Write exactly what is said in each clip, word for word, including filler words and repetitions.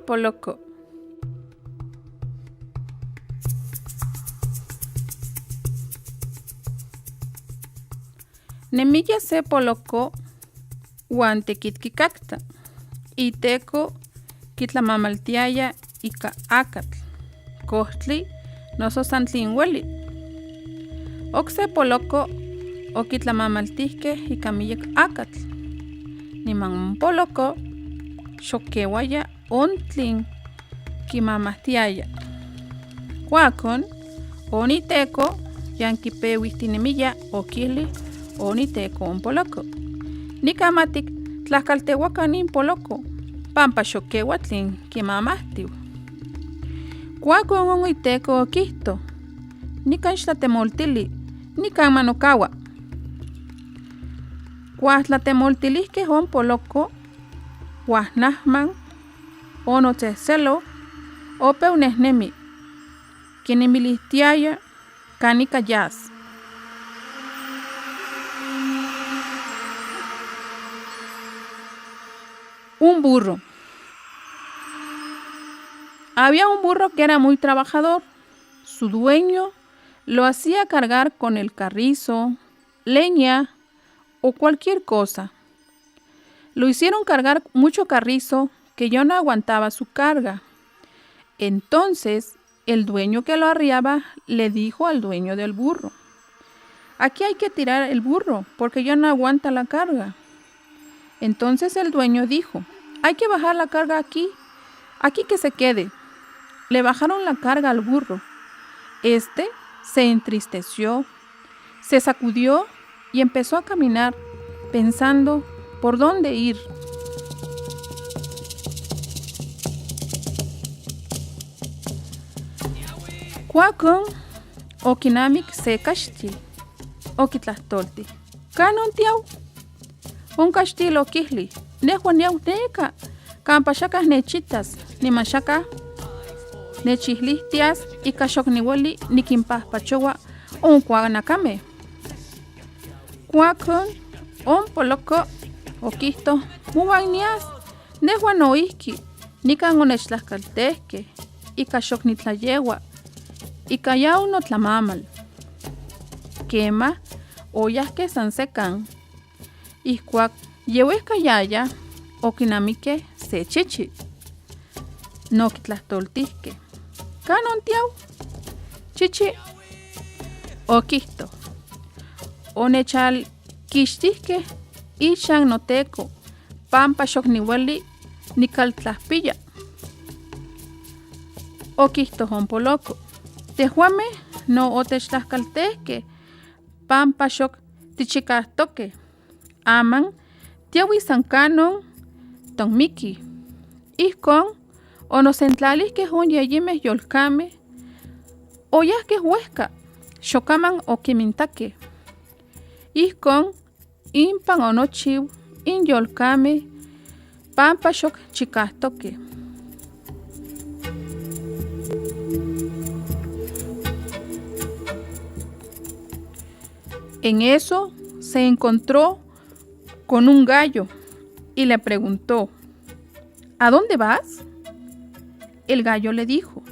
Poloko. Nemiya se poloko uan tekitki kakta. Iteko kitlamamaltiaya ika akatl, kohtli noso san tlin ueli. Okse poloko okitlamamaltihkeh ika miyek akatl. Niman poloko xokkewaya on tlin kimamahtiaya. Kuakon on iteko yan kipewihtinemiya okilih on iteko on poloko: "Nikan ma tiktlahkaltewaka nin poloko, pampa xokkewa tlin kimamahtiu." Kuakon on iteko okihto: "Nikan xtlatemoltili, nikan ma nokawa." Kuak tlatemoltilihkeh on poloko, uahnahman onotzehtzelo, opeu nehnemi, kinemilihtiaya kanika yas. Un burro. Había un burro que era muy trabajador. Su dueño lo hacía cargar con el carrizo, leña o cualquier cosa. Lo hicieron cargar mucho carrizo que ya no aguantaba su carga. Entonces, el dueño que lo arriaba le dijo al dueño del burro: "Aquí hay que tirar el burro porque ya no aguanta la carga". Entonces el dueño dijo: "Hay que bajar la carga aquí, aquí que se quede". Le bajaron la carga al burro. Este se entristeció, se sacudió y empezó a caminar pensando por dónde ir. Kuakon okinamik se kaxtil, okitlahtoltih: "Kanon tiau?" On kaxtil okilih: "Nehua niau neka, kampa xakah nechitas, niman xakah nechilihtias ika xok niueli nikinpahpachowa on kuanakameh". Kuakon on poloko okihto: "Mowan nias, nehua noihki, nikan onechtlahkaltehkeh, ika xok nitlayeua, ika yau notlamamal". Kemah, oyahkeh san sekan. Ihkuak yewehkayayah, okinamikeh se chichi. Nokitlahtoltihkeh: "Kanon tiau?" Chichi okihto: "Onechalkixtihkeh ichan noteko, pampa xok niueli nikaltlahpia". Okihto on poloko: "Tehuameh no otechtlahkaltehkeh, pampa xok tichikahtokeh. Aman tiauis san kanon tonmikih". Ihkon onosentlalihkeh on yeyimeh yolkameh, oyahkeh wehka, xokaman okimintakeh. Ihkon impan onochiu in yolkameh, pampa xok chikahtokeh. En eso se encontró con un gallo y le preguntó: "¿A dónde vas?". El gallo le dijo: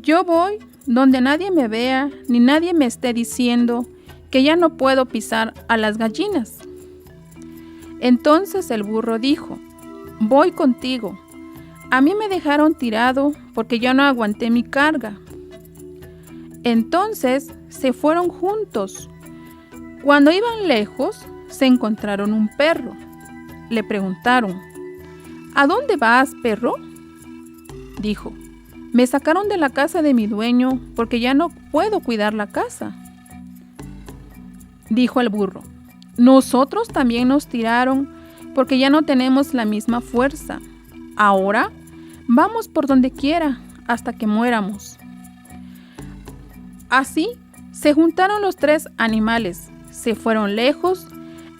"Yo voy donde nadie me vea ni nadie me esté diciendo que ya no puedo pisar a las gallinas". Entonces el burro dijo: "Voy contigo. A mí me dejaron tirado porque ya no aguanté mi carga". Entonces se fueron juntos. Cuando iban lejos, se encontraron un perro. Le preguntaron: "¿A dónde vas, perro?". Dijo: "Me sacaron de la casa de mi dueño porque ya no puedo cuidar la casa". Dijo el burro: "Nosotros también nos tiraron porque ya no tenemos la misma fuerza. Ahora vamos por donde quiera hasta que muéramos". Así se juntaron los tres animales, se fueron lejos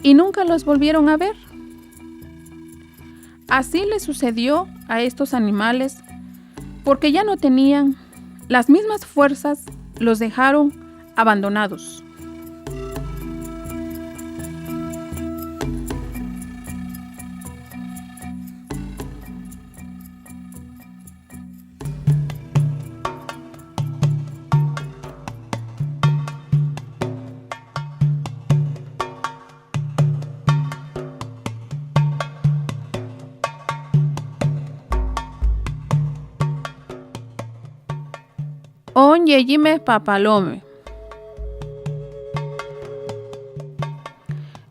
y nunca los volvieron a ver. Así le sucedió a estos animales porque ya no tenían las mismas fuerzas, los dejaron abandonados. On yeyimeh papalomeh.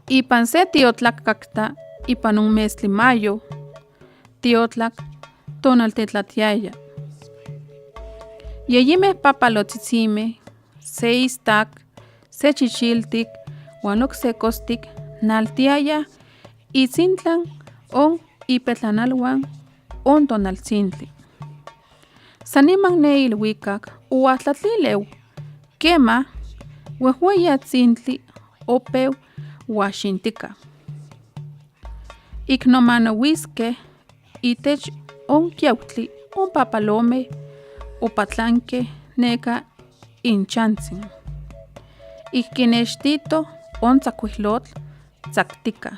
Ipan se tiotlak kakta, ipan on mestli mayo, tiotlak tonaltetlatiaya. Yeyimeh papalotzitzimeh, se istak, se chichiltik, uan okse kostik, naltiaya itzintlan on ipetlanalwan on tonaltzintli. San niman ne ilwikak oahtlatlileu, kema, wehweyi atzintli opeu oahxintika. Ik nomanowiskeh itech on kiautli, on papalomeh opatlankeh neka inchantzin. Ik kinextito on tzakuihlotl tzaktika.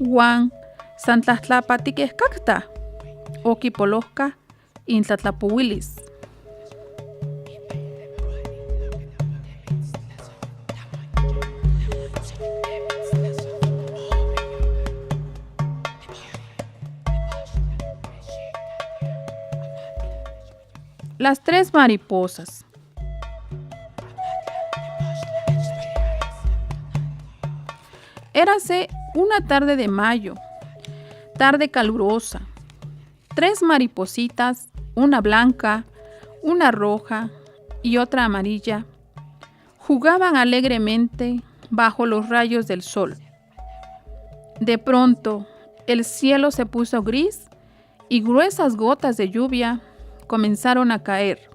Uan san tlahtlapatikeh kakta, okipolohka intlatlapowilis. Las tres mariposas. Érase una tarde de mayo, tarde calurosa. Tres maripositas, una blanca, una roja y otra amarilla, jugaban alegremente bajo los rayos del sol. De pronto, el cielo se puso gris y gruesas gotas de lluvia comenzaron a caer.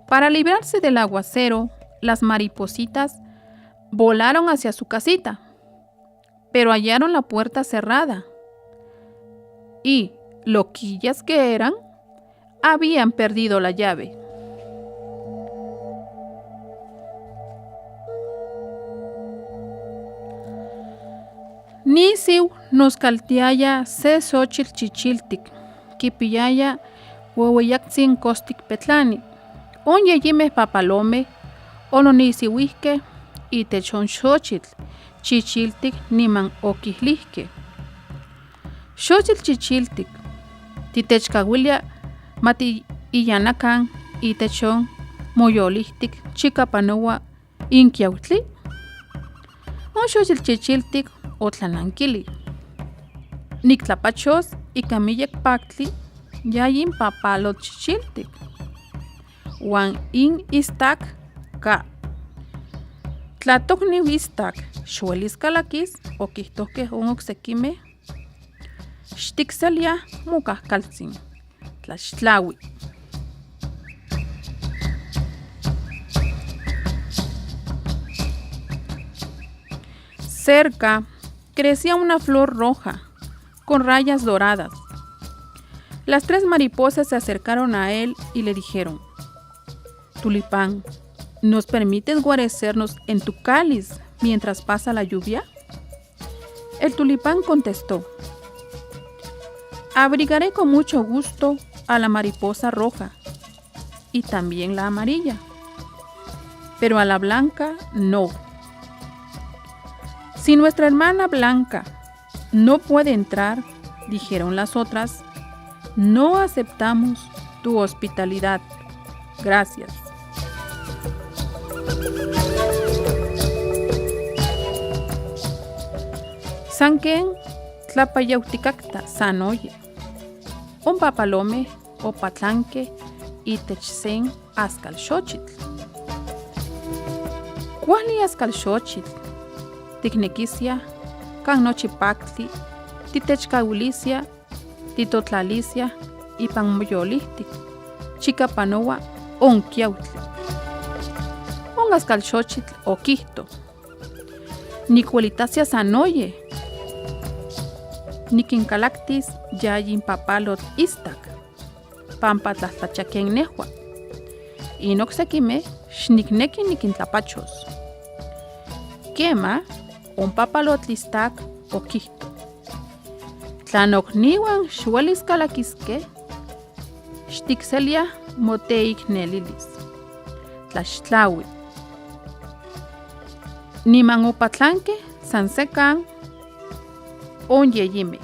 Para librarse del aguacero, las maripositas volaron hacia su casita, pero hallaron la puerta cerrada. Y, loquillas que eran, habían perdido la llave. Nisiu noskaltiaya se xochitl chichiltik, kipiaya weweyaktzin kostik petlani. On yeyimeh papalomeh ononisiuihkeh itech on xochitl chichiltik niman okihlijkeh: Xochitl chichiltik, titechkawilia ma tiiyanakan itech on moyolihtik chika panowa inkiautli? On xochitl chichiltik otlanankili: Niktlapachos ika miyek paktli yayin papalotl chichiltik. Uan in istak ka. Tla tokniu istak xuelis kalakis, okihtohkeh on oksekimeh, xtikselia mokahkaltzin, tlaxtlaui. Cerca crecía una flor roja con rayas doradas. Las tres mariposas se acercaron a él y le dijeron: Tulipán, ¿nos permites guarecernos en tu cáliz mientras pasa la lluvia? El tulipán contestó: Abrigaré con mucho gusto a la mariposa roja y también la amarilla, pero a la blanca no. Si nuestra hermana blanca no puede entrar, dijeron las otras, no aceptamos tu hospitalidad. Gracias. San ken tlapayautikatka sanoye, ompa palomeh opatlankeh itech sen askalxochitl. Kuali askalxochitl, tiknekisia kan nochi paktli titechkawilisia titotlalisia ipan moyolihtik chika panowa on kiautli. On askalxochitl okihto: Nikwelitasia sanoye. Nikinkalaktis yayin papalotl istak, pampa tlahtlacha ken nehua. In oksekimeh xnikneki nikintlapachos. Kema, on papalotl istak okihto: Tla nokniuan xuelis kalakiskeh, xtikselia moteiknelilis. Tlaxtlaui. Niman opatlankeh san sekan on yeyimeh.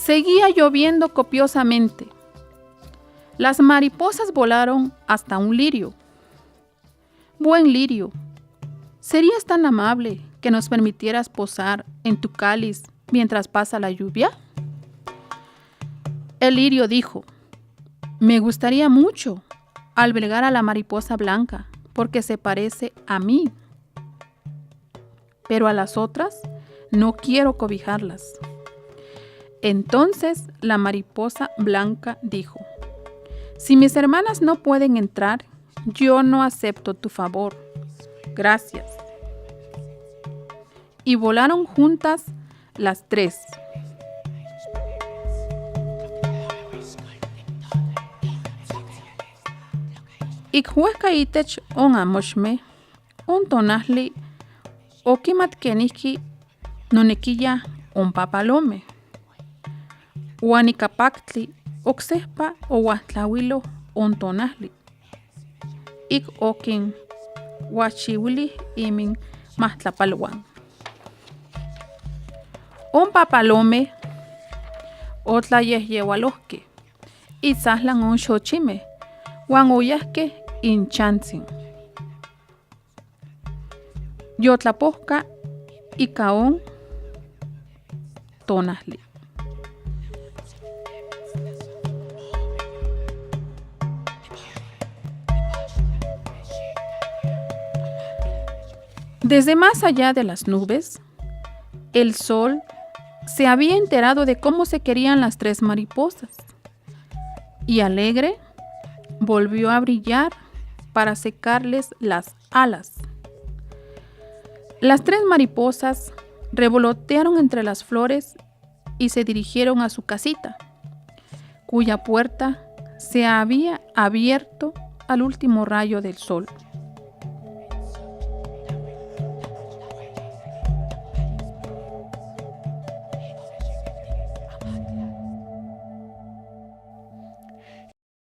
Seguía lloviendo copiosamente. Las mariposas volaron hasta un lirio. Buen lirio, ¿serías tan amable que nos permitieras posar en tu cáliz mientras pasa la lluvia? El lirio dijo: "Me gustaría mucho albergar a la mariposa blanca porque se parece a mí, pero a las otras no quiero cobijarlas". Entonces la mariposa blanca dijo: "Si mis hermanas no pueden entrar, yo no acepto tu favor. Gracias". Y volaron juntas las tres. Ik huejka itech on amoxme, on tonahli okimat kenihki nonekiya on papalome. Huan ika paktli oksehpa ouahtlauilo on tonahli, ik okin uahchiuilih imin mahtlapaluan. On papalome otlayehyehualohke itzahlan on xochimeh huan oyahkeh inchantsin. Yotlapohka ika on tonahli. Desde más allá de las nubes, el sol se había enterado de cómo se querían las tres mariposas y alegre volvió a brillar para secarles las alas. Las tres mariposas revolotearon entre las flores y se dirigieron a su casita, cuya puerta se había abierto al último rayo del sol.